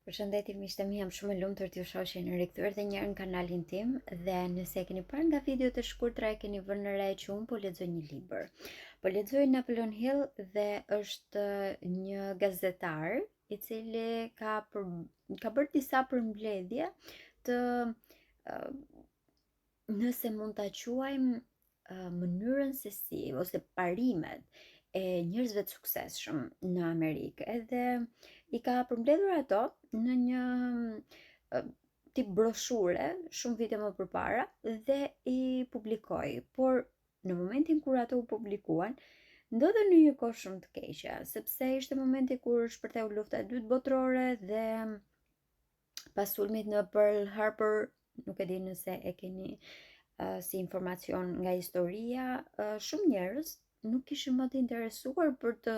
Përshëndetje miqtë e mi, jam shumë e lumtur t'ju shoh që jeni rikthyer edhe një herë në kanalin tim dhe nëse e keni parë nga videot e shkurtra e keni vënë re që unë po lexoj një libër. Po lexoj Napoleon Hill dhe është një gazetar i cili ka për, ka bërë disa përmbledhje të nëse mund ta quajmë mënyrën se si ose parimet e njerëzve të suksesshëm në Amerikë. Edhe i ka përmbledhur ato në një tip broshure shumë vite më përpara dhe i publikoi. Por në momentin kur ato u publikuan, ndodhën në një kohë shumë të keqe, sepse ishte momenti kur shpërtheu lufta e dytë botërore dhe pas sulmit në Pearl Harbor, nuk e di nëse e keni uh, si informacion nga historia, uh, shumë njerëz nuk ishin më të interesuar për të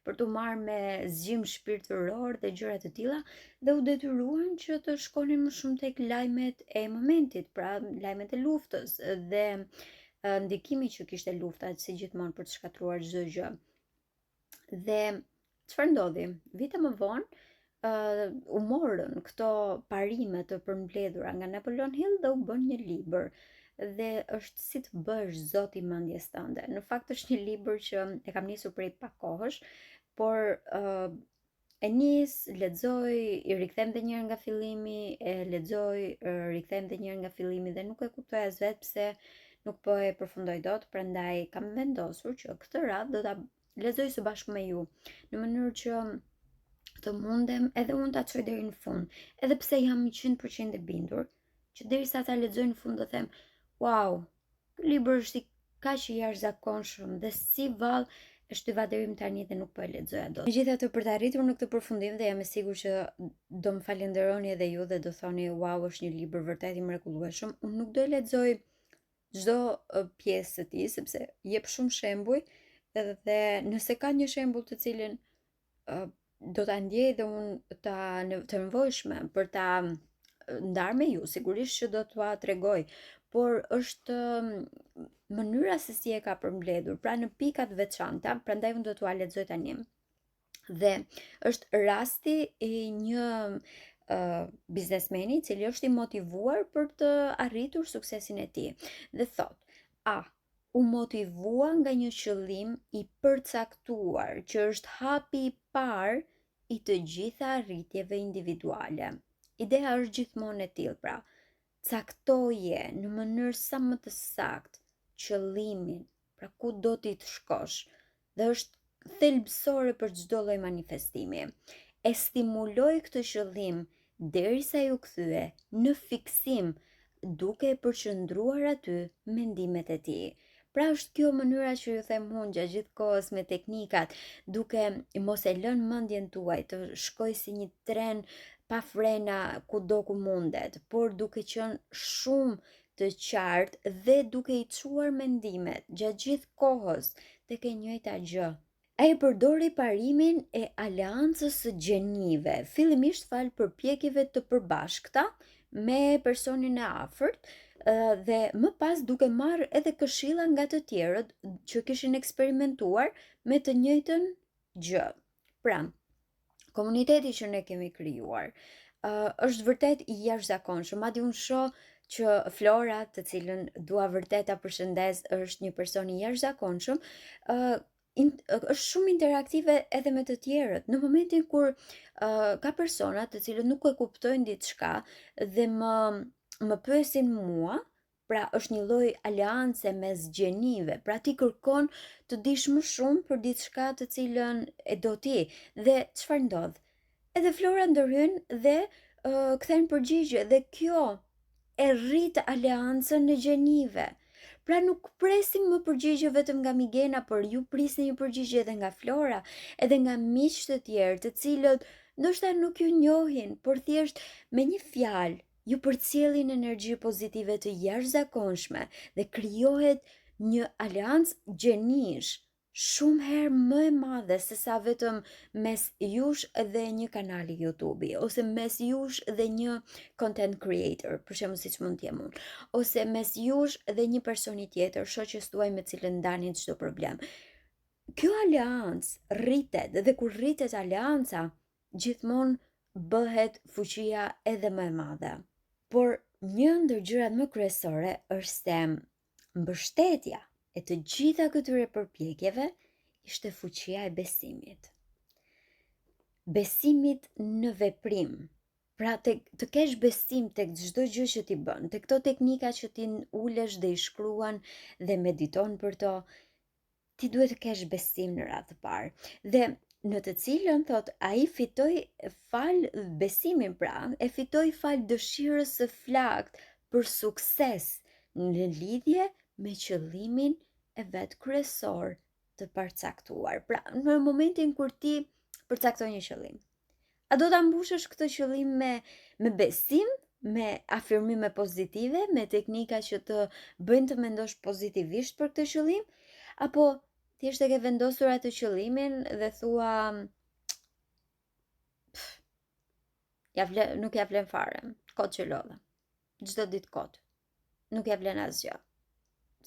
për t'u marrë me zgjim shpirtëror dhe gjëra të tilla dhe u detyruan që të shkonin më shumë tek lajmet e momentit, pra lajmet e luftës dhe ndikimi që kishte lufta si gjithmonë për të shkatërruar çdo gjë. Dhe çfarë ndodhi? Vite më vonë, uh, u morën këto parime të përmbledhura nga Napoleon Hill dhe u bën një libër dhe është si të bëhesh zot i mendjes tënde. Në fakt është një libër që e kam nisur prej pak kohësh, por uh, e nis, lexoj, i rikthem edhe një herë nga fillimi, e lexoj, rikthem edhe një herë nga fillimi dhe nuk e kuptoj as vetë pse nuk po e përfundoj dot, prandaj kam vendosur që këtë radhë do ta lexoj së bashku me ju, në mënyrë që të mundem edhe unë ta çoj deri në fund, edhe pse jam 100% e bindur që derisa ta lexoj në fund do them, wow, ky libër është i kaq i jashtëzakonshëm dhe si vallë e shtyva deri më tani dhe nuk po e lexoja dot. Megjithatë për të arritur në këtë përfundim dhe jam e sigurt që do më falenderoni edhe ju dhe do thoni wow është një libër vërtet i mrekullueshëm, unë nuk do e lexoj çdo pjesë të tij sepse jep shumë shembuj dhe nëse ka një shembull të cilin do ta ndjej dhe unë ta në, të nevojshme për ta ndarë me ju, sigurisht që do t'ua tregoj, por është mënyra se si e ka përmbledhur, pra në pika të veçanta, prandaj unë do t'ua lexoj tani. Dhe është rasti i një uh, biznesmeni i cili është i motivuar për të arritur suksesin e tij. Dhe thotë, a u motivua nga një qëllim i përcaktuar që është hapi i parë i të gjitha arritjeve individuale. Ideja është gjithmonë e tillë, pra, caktoje në mënyrë sa më të saktë qëllimin, pra ku do ti të shkosh, dhe është thelbësore për çdo lloj manifestimi. E stimuloi këtë qëllim derisa iu kthye në fiksim duke e përqendruar aty mendimet e tij. Pra është kjo mënyra që ju them unë gjatë gjithë kohës me teknikat, duke mos e lënë mendjen tuaj të shkojë si një tren pa frena kudo ku mundet, por duke qenë shumë të qartë dhe duke i çuar mendimet gjatë gjithë kohës tek e njëjta gjë. Ai përdori parimin e aleancës së gjenive, fillimisht falë përpjekjeve të përbashkëta me personin e afërt dhe më pas duke marrë edhe këshilla nga të tjerët që kishin eksperimentuar me të njëjtën gjë. Pra, komuniteti që ne kemi krijuar uh, është vërtet i jashtëzakonshëm. Madje unë shoh që Flora, të cilën dua vërtet ta përshëndes, është një person i jashtëzakonshëm, uh, in, është shumë interaktive edhe me të tjerët. Në momentin kur uh, ka persona të cilët nuk e kuptojnë diçka dhe më më pyesin mua, Pra është një lloj aleance mes gjenive. Pra ti kërkon të dish më shumë për diçka të cilën e do ti. Dhe çfarë ndodh? Edhe Flora ndërhyn dhe uh, kthen përgjigje dhe kjo e rrit aleancën e gjenive. Pra nuk presim më përgjigje vetëm nga Migena, por ju prisni një përgjigje edhe nga Flora, edhe nga miq të tjerë, të cilët ndoshta nuk ju njohin, por thjesht me një fjalë ju përcjellin energji pozitive të jashtëzakonshme dhe krijohet një aleancë gjenish shumë herë më e madhe se sa vetëm mes jush dhe një kanali YouTube-i ose mes jush dhe një content creator, për shembull siç mund të jem unë, ose mes jush dhe një personi tjetër, shoqes tuaj me cilën ndani çdo problem. Kjo aleancë rritet dhe kur rritet aleanca, gjithmonë bëhet fuqia edhe më e madhe. Por një ndër gjërat më kryesore është se mbështetja e të gjitha këtyre përpjekjeve ishte fuqia e besimit. Besimit në veprim. Pra të, të kesh besim tek çdo gjë që ti bën, tek këto teknika që ti ulesh dhe i shkruan dhe mediton për to, ti duhet të kesh besim në radhë të parë. Dhe në të cilën thotë ai fitoi falë besimin pra, e fitoi falë dëshirës së flaktë për sukses në lidhje me qëllimin e vet kryesor të përcaktuar. Pra, në momentin kur ti përcakton një qëllim, a do ta mbushësh këtë qëllim me me besim, me afirmime pozitive, me teknika që të bëjnë të mendosh pozitivisht për këtë qëllim, apo thjesht e ke vendosur atë qëllimin dhe thua pff, ja vle, nuk ja vlen fare, kot që lodhem. Çdo ditë kot. Nuk ja vlen asgjë.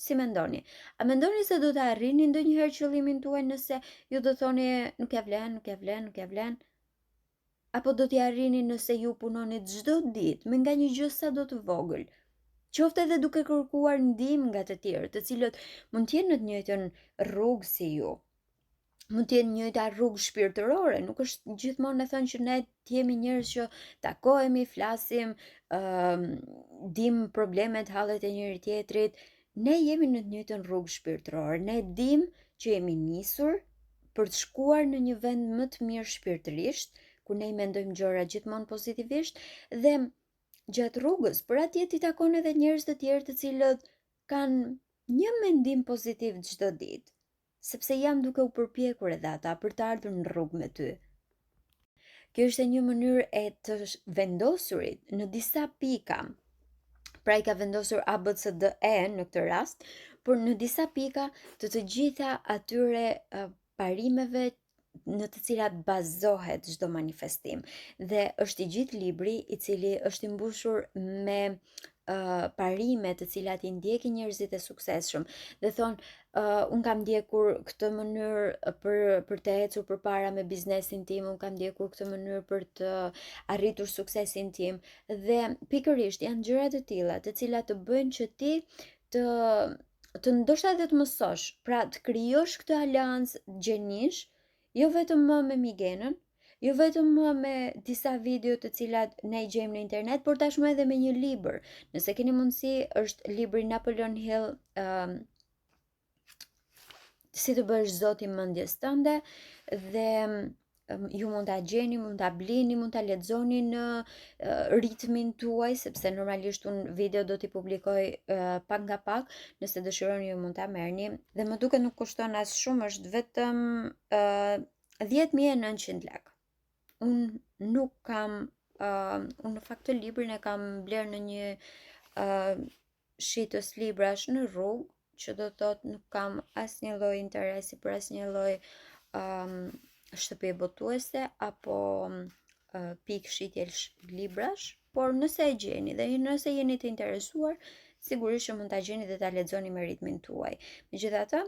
Si mendoni? A mendoni se do të arrini ndonjëherë qëllimin tuaj nëse ju do thoni nuk ja vlen, nuk ja vlen, nuk ja vlen? Apo do t'i arrini nëse ju punoni çdo ditë me nga një gjë sado të vogël? Qoftë edhe duke kërkuar ndihmë nga të tjerë, të cilët mund të jenë në të njëjtën rrugë si ju mund të jetë e njëjta rrugë shpirtërore, nuk është gjithmonë e thënë që ne të jemi njerëz që takohemi, flasim, ë uh, dim problemet, hallet e njëri tjetrit. Ne jemi në të njëjtën rrugë shpirtërore. Ne dim që jemi nisur për të shkuar në një vend më të mirë shpirtërisht, ku ne i mendojmë gjërat gjithmonë pozitivisht dhe gjatë rrugës, për atje ti takon edhe njerëz të tjerë të cilët kanë një mendim pozitiv çdo ditë sepse janë duke u përpjekur edhe ata për të ardhur në rrugë me ty. Kjo ishte një mënyrë e të vendosurit në disa pika. Pra i ka vendosur A, B, C, D, E në këtë rast, por në disa pika të të gjitha atyre parimeve në të cilat bazohet çdo manifestim. Dhe është i gjithë libri i cili është i mbushur me uh, parime të cilat i ndjekin njerëzit e suksesshëm dhe thonë uh, unë kam ndjekur këtë mënyrë për për të ecur përpara me biznesin tim, unë kam ndjekur këtë mënyrë për të arritur suksesin tim dhe pikërisht janë gjëra të tilla të cilat të bëjnë që ti të të ndoshta edhe të mësosh, pra të krijosh këtë aleancë gjenish, jo vetëm më me Migenën, jo vetëm më me disa video të cilat ne i gjejmë në internet, por tashmë edhe me një libër. Nëse keni mundësi, është libri Napoleon Hill, um, si të bëhesh zot i mendjes tënde dhe ju mund ta gjeni, mund ta blini, mund ta lexoni në ritmin tuaj, sepse normalisht unë video do t'i publikoj pak nga pak, nëse dëshironi ju mund ta merrni. Dhe më duket nuk kushton as shumë, është vetëm uh, 10900 lekë. Unë nuk kam uh, unë në fakt librin e kam blerë në një uh, shitës librash në rrugë, që do të thotë nuk kam asnjë lloj interesi për asnjë lloj um, shtëpie botuese apo uh, pikë shitje librash, por nëse e gjeni dhe nëse jeni të interesuar, sigurisht që mund ta gjeni dhe ta lexoni me ritmin tuaj. Megjithatë,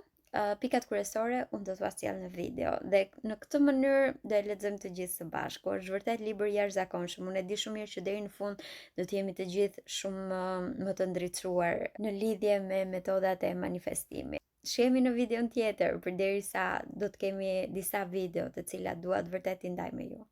pikat kryesore unë do t'ua sjell në video dhe në këtë mënyrë do e lexojmë të gjithë së bashku. Është vërtet libër i jashtëzakonshëm. Unë e di shumë mirë që deri në fund do të jemi të gjithë shumë më të ndriçuar në lidhje me metodat e manifestimit. Shihemi në videon tjetër, përderisa do të kemi disa video të cilat dua të vërtet t'i ndaj me ju.